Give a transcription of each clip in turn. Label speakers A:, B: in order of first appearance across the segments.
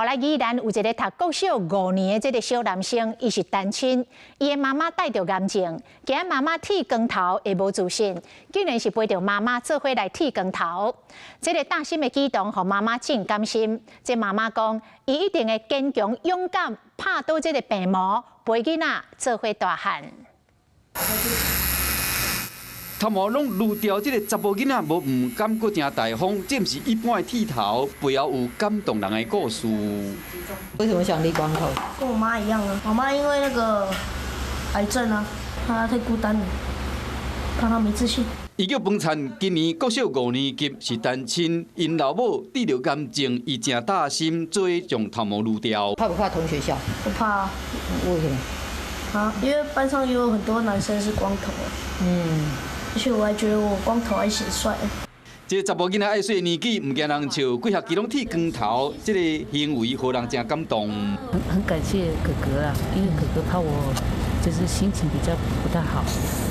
A: 予來宜蘭有一个讀國小5年的這个小男生，伊是單親，伊的媽媽帶著癌症，今仔媽媽剃光頭會無自信，竟然是陪著媽媽做伙來剃光頭。這个貼心的舉動，予媽媽真感心。這媽媽講，伊一定會堅強勇敢，拍倒這个病魔，陪囡仔做伙大漢。
B: 頭毛攏擄掉，這个查埔囡仔無毋甘，閣誠大方，這毋是一般的剃頭，背後有感動人的故事。
C: 為什麼想剃光頭？
D: 跟我媽一樣啊，我媽因為那個癌症啊，她太孤單了，怕她沒自信。
B: 伊叫彭燦，今年國小五年級，是單親，𪜶老母得著癌症，伊誠貼心，做伙將頭毛擄掉。
C: 怕不怕同學笑？
D: 不怕。
C: 為什麼？
D: 啊，因為班上也有很多男生是光頭。而且我還覺得我光頭還顯帥。
B: 這個查埔囡仔愛細年紀，毋驚人笑，規學期攏剃光頭，這个行為予人誠感動。
E: 很感謝哥哥啊，因為哥哥怕我就是心情比較不太好，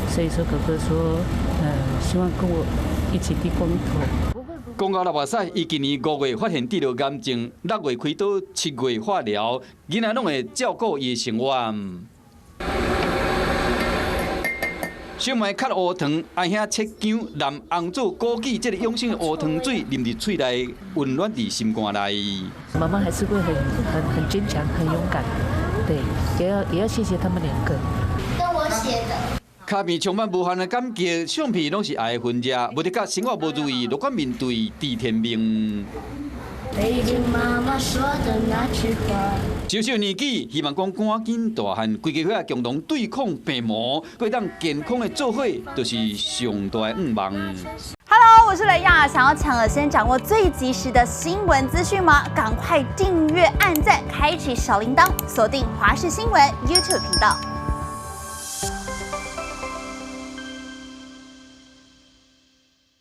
E: 所以說哥哥說，希望跟我一起剃光頭。
B: 講到流目屎，伊今年5月發現得著癌症，6月開刀，7月化療，囡仔攏會照顧伊的生活。小麥較烏糖，阿兄切薑，淋紅棗枸杞，這个養生的烏湯水啉佇喙內，溫暖佇心肝內。
E: 媽媽還是會很堅強，很勇敢，對，也要謝謝他們兩個。
F: 跟我寫的。
B: 跤邊充滿無限的感激，相片攏是愛的分跡，無得佮生活無如意，樂觀面對知天命。
F: 北京媽媽說的那句話。
B: 小小年紀，希望講趕緊大漢，規家伙仔共同對抗病魔，閣當健康的做伙，就是上大的願望。
G: Hello，我是雷亞，想要搶先掌握最及時的新聞資訊嗎？趕快訂閱、按讚、開啟小鈴鐺，鎖定華視新聞 YouTube 頻道。